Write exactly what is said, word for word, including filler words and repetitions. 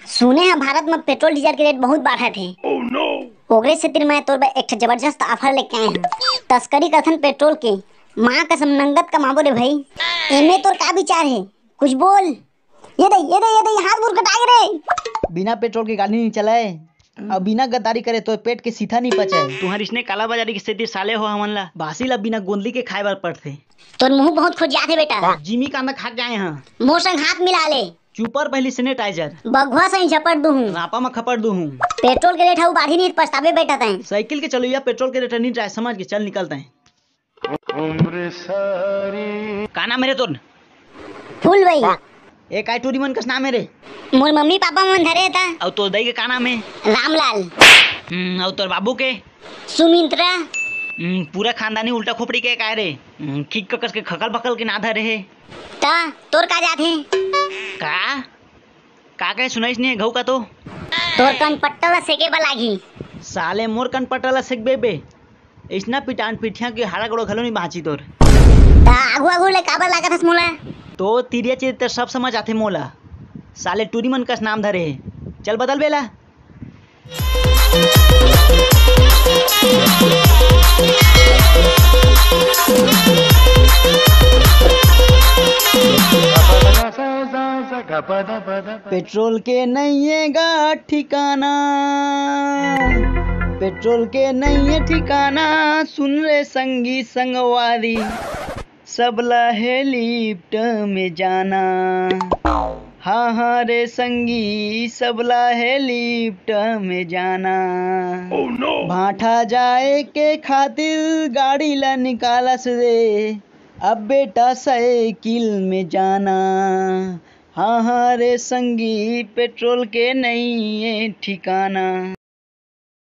सुने हंव भारत म पेट्रोल डीजल के रेट बहुत बाढ़त हे। ओकरे सेती मैं तोर बर एक ठो जबरदस्त ऑफर लेके आए हंव। तस्करी करथन पेट्रोल के, माँ कसम नंगत कमाबो रे भाई। एमे तोर का विचार हे, कुछ बोल। ये दे, ये दे, ये दे, हाथ मुड़ कटाए रे। बिना पेट्रोल के गाड़ी नहीं चलाए, अब बिना गद्दारी करे तोर पेट के सीधा नहीं पचे। तुहर इसने कालाबाजारी के सेती साले हो हमन ला बासी ला बिना गोंदली के खाए बर पड़थे। तोर मुंह बहुत खुजियात हे बेटा। जिमी कांदा खा के आए हंव। मोर संग हाथ मिला ले। चुपर पहली sanitizer। बघवा सही झपट दूहूं। रापा म खपट दूहूं। पेट्रोल के रेट हऊ बाढ़ी नहीं पछताबे बेटा तैं। साइकिल के चलोइया पेट्रोल के रेट नहीं जाए समझ के चल निकलते हैं। का नाम हे रे तोर? फूल भाई। ए काय टूरी मन कस नाम हे रे? मोर मम्मी पापा मन धरे हे ता। अउ तोर दाई के का नाम हे? रामलाल। हम्म, अउ तोर बाबू के? सुमिंत्रा। हम्म, पूरा खानदानी उल्टा खोपड़ी के काय रे? हम्म, खिक कस के खकल बकल के ना धरे हे। ता तोर का जात हे? का? का कहे सुनाइस नहीं हे घऊ का तो? तोर कनपट्टा ला सेके बर लागही। साले मोर कनपट्टा ला सेकबे बे। अइसना पिटान पिठिया के हाड़ा गोड़ो घलो नहीं बाँची तोर। ता आगू आगू ले काबर लागत हस मोला? तो तिरिया चिरिया सब समझ आथे मोला। साले टूरी मन कस नाम धरे हे। चल बदल बेला। पेट्रोल के नइये गा ठिकाना, पेट्रोल के नइये ठिकाना। सुन रे संगी संगवारी, सबला हे लिफ्ट में जाना। हाँ हाँ रे संगी, सबला हे लिफ्ट में जाना। भाठा जाए के खातिर गाड़ी ला निकालस रे, अब बेटा साइकिल में जाना। हाँ हाँ रे संगी, पेट्रोल के नइये ठिकाना।